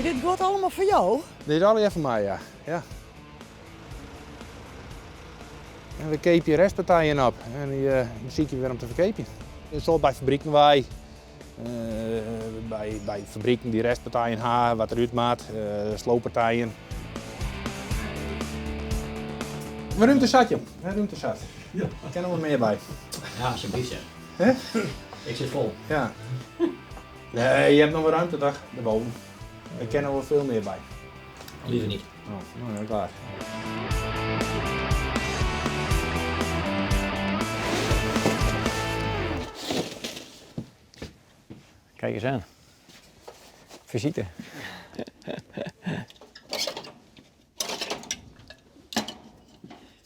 Is dit guod allegear foar jo? Dit is allegear foar my, ja. ja. En we keapje restpartijen op en dy uh, besykje we wer om te ferkeapjen. In soad by fabriken wei, uh, by, by fabriken dy't restpartijen ha, wat derút moat, uh, slooppartijen. Mar rúmte sat, jong. Rúmte sat. Ja. Kin noch wol mear by. Ja, alsjeblieft zeg. Hè? Ik sit fol. Ja. Nee, je hebt nog wel ruimte toch? Daarboven. Er kin noch wol veel mear by. Liever niet. Oh, nou ja, klaar. Kijk eens aan. Visite.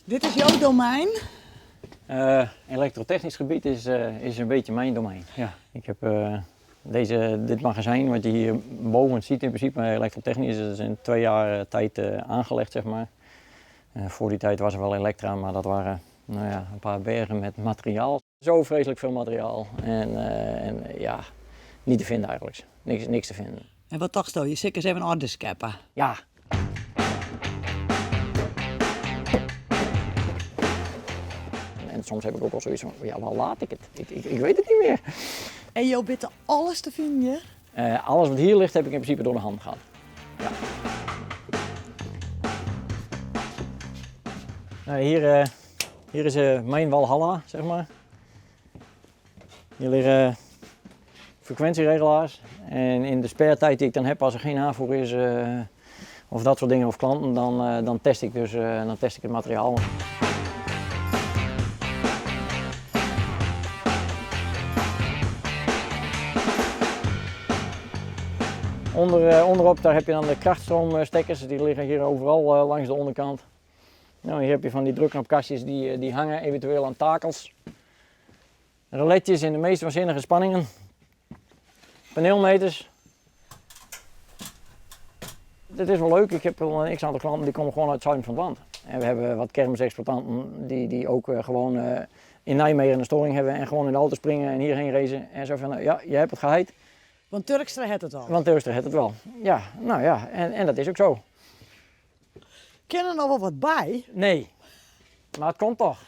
Dit is jouw domein? Uh, elektrotechnisch gebied is, uh, is een beetje mijn domein. Ja, ik heb uh, deze, dit magazijn wat je hier boven ziet in principe elektrotechnisch is in 2 jaar tijd aangelegd zeg maar. Voor die tijd was er wel elektra, maar dat waren nou ja, een paar bergen met materiaal. Zo vreselijk veel materiaal en, en ja, niet te vinden eigenlijk. Niks, niks te vinden. En wat dacht je? Je zit eens even orde skeppen. Ja. En soms heb ik ook al zoiets van, ja, waar laat ik het? Ik, ik, ik weet het niet meer. En jou bitte alles te vinden? Alles wat hier ligt heb ik in principe door de hand gehad. Ja. Nou, hier, hier is mijn walhalla, zeg maar. Hier liggen frequentieregelaars. En in de spare tijd die ik dan heb als er geen aanvoer is of dat soort dingen of klanten, dan, dan test ik dus dan test ik het materiaal. Onder, onderop daar heb je dan de krachtstroomstekkers, die liggen hier overal langs de onderkant. Nou, hier heb je van die drukknopkastjes die, die hangen eventueel aan takels. Reletjes in de meest waanzinnige spanningen. Paneelmeters. Dit is wel leuk, ik heb wel een x-aantal klanten die komen gewoon uit het zuiden van het land. En we hebben wat kermisexploitanten die, die ook gewoon in Nijmegen een storing hebben en gewoon in de auto springen en hierheen racen. En zo van, ja, je hebt het geheid. Want Turkstra heeft het al. Want Turkstra heeft het wel. Ja, nou ja, en, en dat is ook zo. Kin er nog wel wat by? Nee, maar het komt toch.